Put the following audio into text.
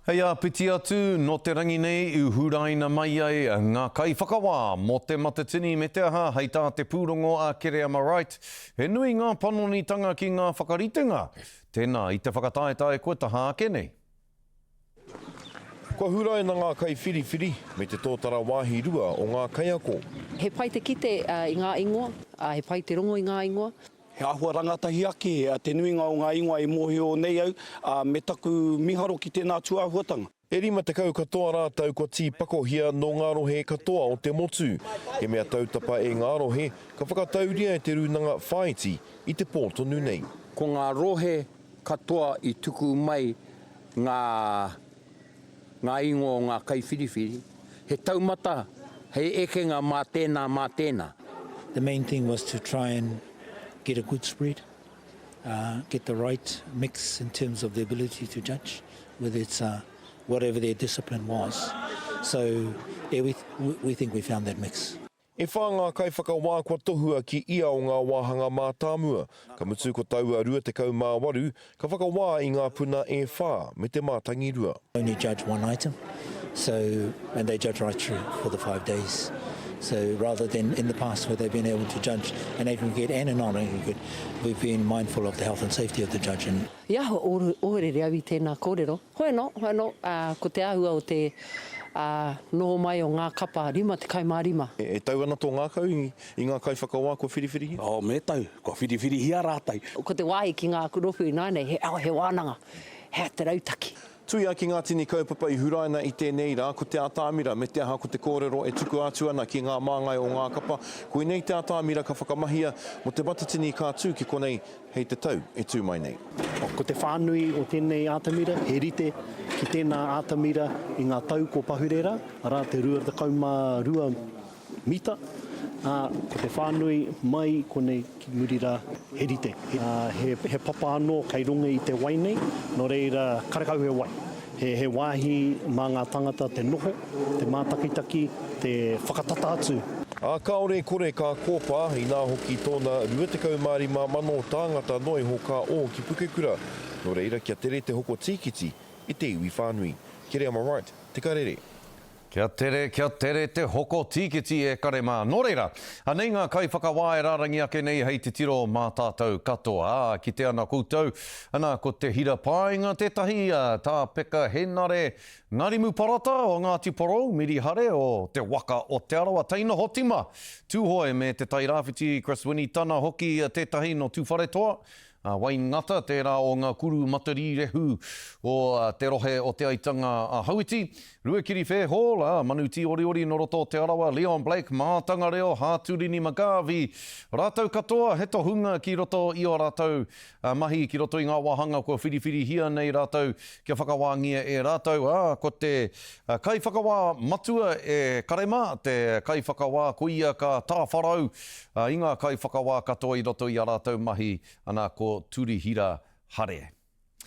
Hei āpiti atu, nō te rangi nei i huraina mai ai ngā kaiwhakawā mō Te Matatini me te aha, hei tā te pūrongo a Kereama Wright, he nui ngā panonitanga ki ngā whakaritenga, tēnā i te whakataetae kua taha ake nei. Kua huraina ngā kaiwhiriwhiri me te tōtara wāhi rua o ngā kaiako. He pai te kite i ngā ingoa, he pai te rongo i ngā ingoa. He āhua rangatahi ake te nuinga o ngā ingoa e mōhio nei au, ā, me taku miharo ki tēnā tūāhuatanga. E 50 katoa rātou kua tīpakohia nō ngā rohe katoa o te motu. He mea tautapa e ngā rohe, ka whakatauria e te rūnanga whāiti i te pō tonu nei. Ko ngā rohe katoa i tuku mai ngā ngā ingoa o ngā kaiwhiriwhiri, he taumata hei ekenga mā tēnā, mā tēnā. The main thing was to try and get a good spread, get the right mix in terms of the ability to judge, whether it's whatever their discipline was. So yeah, we, we think we found that mix. E whā ngā kaiwhakawā kua tohua ki ia o ngā wāhanga mātāmua, ka mutu ko taua 28 ka whakawā i ngā puna e whā me te mātangirua. Only judge one item, so and they judge right through for the five days. So rather than in the past where they've been able to judge an aggregate and a non-aggregate, we've been mindful of the health and safety of the judge and. I ahua oherere au i tēnā kōrero. Hoi anō, hoi anō, ā, ko te āhua o te, ā, noho mai o ngā kapa 55. E tau ana tō ngākau i ngā kaiwhakawā kua whiriwhirihia? Oh, me tau, kua whiriwhirihia rātou. Ko te wāhi ki ngā rōpū ināianei, he, oh, he wānanga, he aha te rautaki. Tuia ki ngā tini kaupapa i huraina i tēnei rā, ko te atamira, me te aha ko te kōrero e tukua atu ana ki ngā māngai o ngā kapa, koinei te atamira ka whakamahia mō te Matatini ka tū ki konei hei te tau e tū mai nei. Ko te whānui o tēnei atamira he rite ki tēnā atamira i ngā tau ko pahure rā, arā te 22 mita, ā, ko te whānui mai konei ki muri rā he rite. Ā, he, he papa anō kei runga i te wai nei, nō reira karekau he wai. He, he wāhi mā ngā tangata te noho, te mātakitaki, te whakatata atu. Ā, kāore e kore ka kōpā, inā hoki tōna 25,000 tāngata noa iho ka ō ki Pukekura. Nō reira, kia tere te hoko tīkiti e te iwi whānui. Kereama Wright, Te Karere. Kia tere, kia tere te hoko tīkiti e kare mā. Nō reira, anei ngā kaiwhakawā e rārangi ake nei hei titiro mā tātou katoa. Ā, kite ana koutou, ana, ko Te Hira Paenga tētahi, ā, Tā Peka Henare, Ngarimu Parata o Ngāti Porou, Miri Hare o Te Waka o Te Arawa, Teina Hotima, Tūhoe me Te Tairāwhiti, Chris Winitana hoki tētahi nō Tūwharetoa, A Wayne Ngata, tērā o ngā kuru matarīrehu o te rohe o Te Aitanga a Hauiti, Ruakiri Fairhall, ā, Manu Tīoriori nō roto o Te Arawa, Leon Blake, mātanga reo, Hāturini McGarvey, rātou katoa he tohunga ki roto i ō rātou mahi, ki roto i ngā wāhanga kua whiriwhirihia nei rātou kia whakawāngia e rātou, ā, ko te kaiwhakawā matua e Karema, te kaiwhakawā ko ia ka tāwharau i ngā kaiwhakawā katoa i roto i ā rātou mahi, ana, ko Turihira Hare.